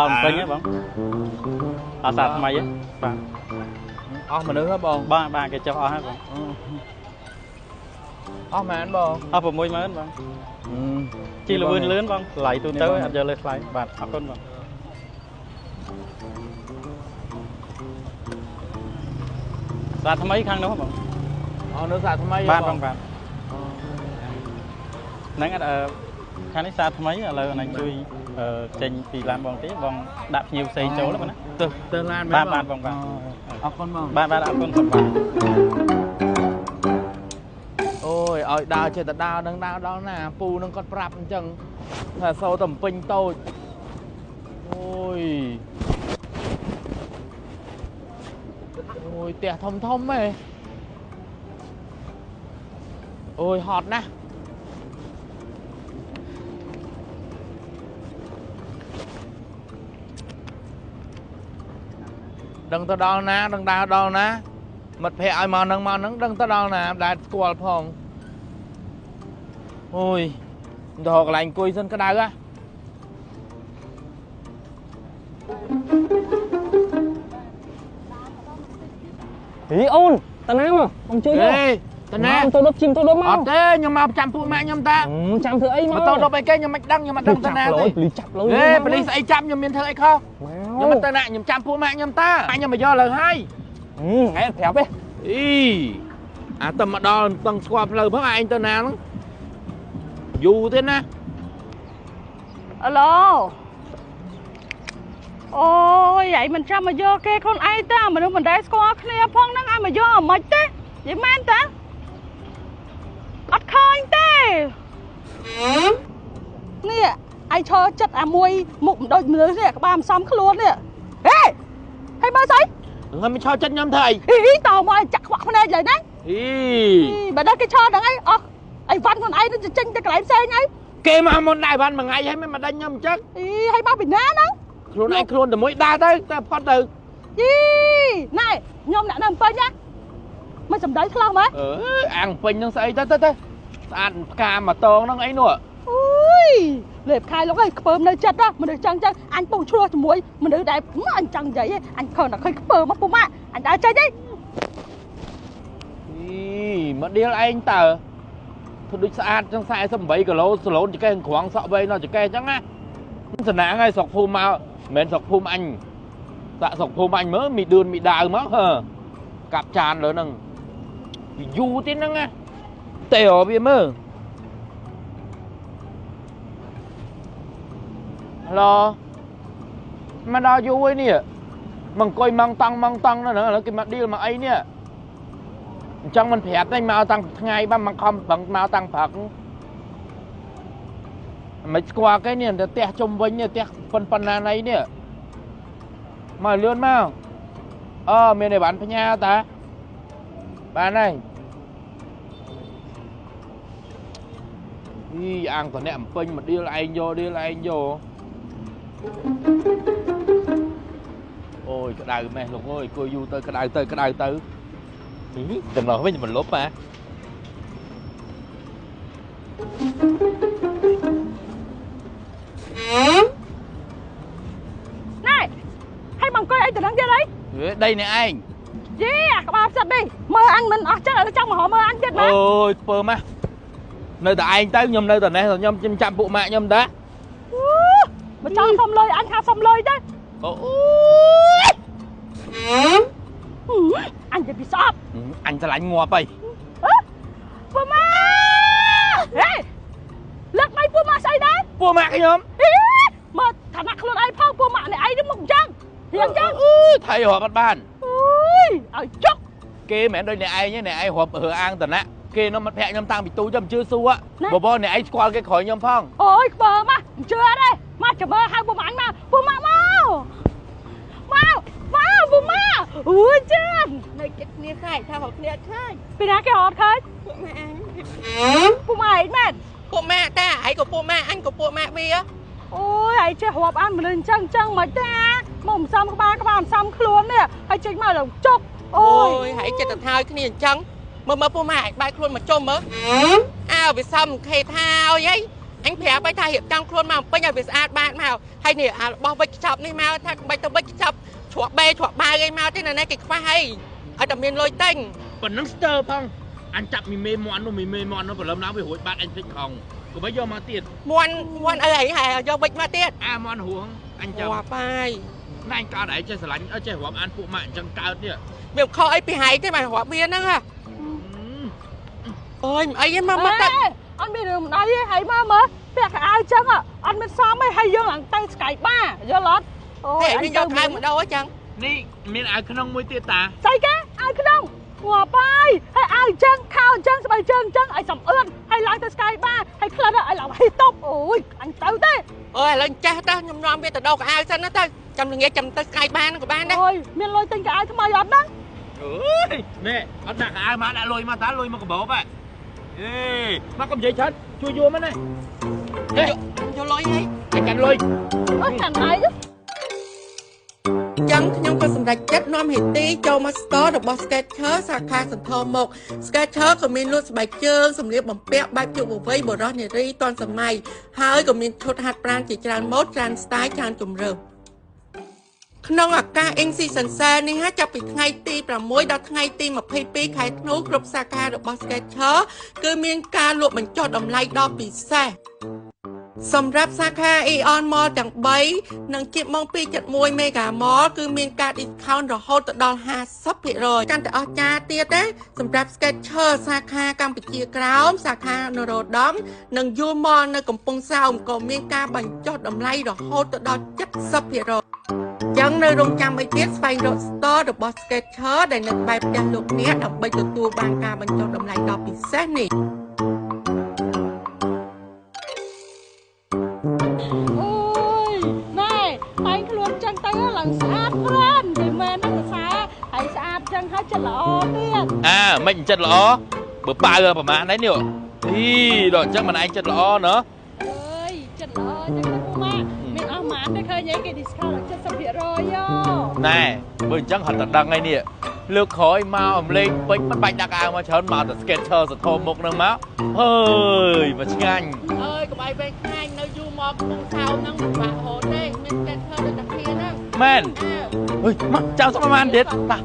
ដល់ពេញហ៎បងអត់សាថ្មីហ៎បាទអស់មនុស្សហ៎បងបាទបាទគេចុះអស់ហើយបងអស់ម៉ានបងអស់60000បងជីលឿនលឿនបងថ្លៃទូទៅអត់យកលើថ្លៃបាទអរគុណបងសាថ្មីខាងនោះបងអស់នៅសាថ្មីបាទបងបាទហ្នឹងអត់ខាងនេះសាថ្មីឥឡូវអញជួយចេញពីឡានបងទេបងដាក់ភ្ញៀវផ្សេងចូលបងណាទៅឡានមែនបាទបាទបងបាទអរគុណបងបាទបាទអរគុណសម្រាប់អូយឲ្យដើរចេះតែដើរនឹងដើរដល់ណាពូនឹងគាត់ប្រាប់អញ្ចឹងថាសូតែពេញតូចអូយអូយផ្ទះធំធំហ៎អូយហត់ណាស់ដឹងទៅដល់ណាដឹងដើរដល់ណាមិត្តភ័ក្តិឲ្យមកនឹងមកនឹងដឹងទៅដល់ណាដែលស្គាល់ផងអូយទៅរកកន្លែងអង្គុយសិនក្តៅហ៎ហីអូនតាណាមកបងជួយយកតាណាទៅដប់ជីមទៅដប់មកអត់ទេខ្ញុំមកចាំពួកម៉ាក់ខ្ញុំតាចាំធ្វើអីមកទៅដប់អីគេខ្ញុំមិនដឹងខ្ញុំមិនដឹងតាណាទេប៉ូលីសចាប់លុយហេប៉ូលីសអីចាប់ខ្ញុំមានធ្វើអីខុសខ្ញុំមិនទៅណាខ្ញុំចាំពួកម៉ាក់ខ្ញុំតាខ្ញុំមកយកលើហើយថ្ងៃអត់ប្រាប់ទេអីអាទៅមកដល់មិនដឹងស្គាល់ផ្លូវផងឯងទៅណាហ្នឹងយូរទេណាអាឡូអូយឯងមិនចាំមកយកគេខ្លួនឯងតាមនុស្សមិនដែលស្គាល់គ្នាផងហ្នឹងឲ្យមកយកអាម៉េចទេនិយាយមែនតាអត់ឃើញទេនេះឯងឈរចិត្តអាមួយមុខមិនដូចមនុស្សនេះក្បាលមិនសមខ្លួននេះហេហើយមើលស្អីខ្ញុំមិនឈរចិត្តខ្ញុំធ្វើអីអីតមកចាក់ខ្វាក់ភ្នែកឡើយណាអីបើដល់គេឈរហ្នឹងអីអស់អីវ៉ាន់ខ្លួនឯងនឹងចេញទៅកន្លែងផ្សេងអីគេមកមុនដែរវ៉ាន់មួយថ្ងៃហើយមិនមកដេញខ្ញុំអញ្ចឹងអីហើយមកពីណាហ្នឹងខ្លួនឯងខ្លួនតែមួយដើរទៅតែផុតទៅយីណែខ្ញុំអ្នកនៅពេញណាមិនសំដីឆ្លោះមើលអឺអាំងពេញហ្នឹងស្អីទៅទៅទៅស្អាតផ្កាមួយតងហ្នឹងអីនោះអូយលេបខែលោកអើយខ្ពើមនៅចិត្តណាមនុស្សចឹងចឹងអញពងឆ្លោះជាមួយមនុស្សដែលអញចង់និយាយអញខំតែឃើញខ្ពើមមកពុំម៉ាក់អញដើរចេញទេអីមកដៀលឯងតើធ្វើដូចស្អាតចឹង48គីឡូសឡូនចកេះក្រងសក់វែងដល់ចកេះចឹងណាសំណាងហើយស្រុកភូមិមកមិនមែនស្រុកភូមិអញសាក់ស្រុកភូមិអញមើលមីឌឿនមីដាវមកហឺកាប់ចានលើហ្នឹងវាយូរទៀតហ្នឹងណាទេរវាមើលឡមកដល់យូរហើយនេះមកអង្គុយម៉ងតង់ម៉ងតង់ហ្នឹងឥឡូវគេមកឌីលមកអីនេះអញ្ចឹងមិនប្រាប់ទេមកតាំងថ្ងៃបានមកខំប្រឹងមកតាំងព្រឹកមិនស្គាល់គេនេះទៅផ្ទះជុំវិញនេះផ្ទះប៉ុណ្ណាណីនេះមកលឿនមកអឺមានអីបានផ្ញើតាបានហើយអីអាងតអ្នកអំពេញមកឌីលឯងយកឌីលឯងយកអូយក្តៅម៉េះលោកអើយអង្គុយយូរទៅក្តៅទៅក្តៅទៅចំណោះវិញមិនលប់ហ่ะ ណែហើយមកអង្គុយអីទៅនឹងទៀតអីដីនេះឯងយីអាក្បាលផ្សិតនេះមើលអញមិនអស់ចិត្តឥឡូវចង់មកមើលអញទៀតមែនអូយធ្វើម៉ានៅតែឯងទៅខ្ញុំនៅតែនេះខ្ញុំចាំពួកម៉ាក់ខ្ញុំតាមកចង់សុំលុយអញថាសុំលុយទៅអូយអញទៅពីស្អប់អញស្រឡាញ់ងាប់ហើយពួកម៉ាហេលើកដៃពួកម៉ាស្អីដែរពួកម៉ាខ្ញុំមើលឋានៈខ្លួនឯងផងពួកម៉ានេះឯងនេះមកអញ្ចឹងរៀងអញ្ចឹងអឺថៃរាប់អត់បានអូយឲ្យចុកគេមិនមែនដូចអ្នកឯងទេអ្នកឯងរាប់រើអាងឋានៈគេនោះមិត្តភក្តិខ្ញុំតាំងពីទូចមិនជឿសួរបបអ្នកឯងស្គាល់គេក្រោយខ្ញុំផងអូយក្បើមកមិនជឿទេមកចាំមើលហៅពួកម៉ាអញមកពួកម៉ាមកមកមកពួកម៉ាអូយជឿនៅចិត្តគ្នាខ្លាចថាមកគ្នាអត់ឃើញពីណាគេអត់ឃើញពួកម៉ាអញពួកម៉ាឯងមែនពួកម៉ាតាឯងក៏ពួកម៉ាអញក៏ពួកម៉ាវាអូយឯងចេះរាប់អានមនុស្សអញ្ចឹងអញ្ចឹងមិនតាមកមិនសមក្បាលក្បាលមិនសមខ្លួននេះហើយចេញមកឡើងចុកអូយហើយចិត្តទៅថើយគ្នាអញ្ចឹងមើលមើលពួកម៉ាឯងបែកខ្លួនមកជុំមើលអើវាសំខេថាអុយអី អញប្រាប់ឲ្យថារៀបចំខ្លួនមកពេញឲ្យវាស្អាតបាតមកហើយនេះអារបស់វិចខ្ចប់នេះមកថាបាច់ទៅវិចខ្ចប់ជ្រក់បេជ្រក់បាវអីមកទេនៅនេះគេខ្វះអីឲ្យតែមានលុយទិញប៉ុណ្ណឹងស្ទើរផងអញចាប់មីមេមន់នោះមីមេមន់នោះព្រលឹមឡើងវារួចបាត់អញភ្លេចខំក៏បីយកមកទៀតមន់មន់អីអីហើយយកវិចមកទៀតអាមន់ហួងអញចាំងាប់ហើយណែអញកើតឯងចេះស្រឡាញ់ចេះរាប់អានពួកម៉ាក់អញ្ចឹងកើតនេះវាខុសអីពីហែងទេបាទរាប់វាហ្នឹងហ่ะអូយអីមកមកទៅអត់មានរឿងមិនអីទេហើយមកមើលពាក់កៅអៅចឹងអត់មានសមទេហើយយើងឡើងទៅស្កាយបាយល់អត់អូយអញយកខៅមកដូរចឹងនេះមានអាវក្នុងមួយទៀតតាស្អីគេអាវក្នុងងាប់ហើយហើយអាវចឹងខោចឹងស្បែកជើងចឹងឲ្យសំអឿនហើយឡើងទៅស្កាយបាហើយក្លិនឲ្យឡើងហីតុបអូយអញទៅទេអូយឥឡូវចេះទៅខ្ញុំនាំវាទៅដូរកៅអៅសិនណាទៅចាំល្ងាចចាំទៅស្កាយបាហ្នឹងក៏បានដែរអូយមានលុយទិញកៅអៅថ្មីអត់ហ្នឹងអើយនេះអត់ដាក់កៅអៅមកដាក់លុយមកតាលុយមកកាបូបហ៎អេមកកុំនិយាយច្រើនជួយយួរមកណាយកលុយហីកាន់លុយអូកាន់អីចឹងខ្ញុំក៏សម្រេចចិត្តនាំហេទីចូលមក store របស់ Skechers សាខាសន្ធរមុខ Skechers ក៏មានលក់ស្បែកជើងសម្លៀកបំពាក់បែបយុវវ័យបុរសនារីទាន់សម័យហើយក៏មានឈុតហាត់ប្រាណជាច្រើនម៉ូដច្រើន style ច្រើនជម្រើសក្នុងឱកាស In Season Sale នេះហាចាប់ពីថ្ងៃទី6ដល់ថ្ងៃទី22ខែធ្នូគ្រប់សាខារបស់ Skechers គឺមានការលក់បញ្ចុះតម្លៃដ៏ពិសេសសម្រាប់សាខា Aeon Mall ទាំង3និងជាម៉ោង 2.1 Mega Mall គឺមានការ discount រហូតដល់ 50% កាន់តែអស្ចារ្យទៀតណាសម្រាប់ Skechers សាខាកម្ពុជាក្រោមសាខានរោត្តមនិង U Mall នៅកំពង់សោមក៏មានការបញ្ចុះតម្លៃរហូតដល់ 70%ចឹងនៅរងចាំអីទៀតស្វែងរក store របស់ Skechers ដែលនៅក្បែរផ្ទះលោកអ្នកដើម្បីទទួលបានការបញ្ចុះតម្លៃដ៏ពិសេសនេះអូយណែតែងខ្លួនចឹងទៅឡើងស្អាតប្រាននិយាយមែនហ្នឹងសាហើយស្អាតចឹងហើយចិត្តល្អទៀតអើមិនចិត្តល្អបើប៉ៅប្រហែលនេះនេះអីដល់ចឹងមិនឯងចិត្តល្អណ៎អើយចិត្តល្អចឹងទៅពូម៉ាមានអស់ម៉ានទេឃើញអីគេ discount ដល់ 70% យោណែបើអញ្ចឹងហត់តែដឹងហើយនេះលើកក្រោយមកអំលេងពេញមិនបាច់ដាក់អាវមកច្រើនមកតែ Skechers សធមមុខហ្នឹងមកហើយមកឆ្ងាញ់អើយកុំឲ្យវែងឆ្ងាយនៅយូរមកកំពង់សោមហ្នឹងពិបាករហូតទេមាន Skechers ដូចតែគ្នាហ្នឹងមែនអើយមកចៅសុំប្រហែលទៀតតា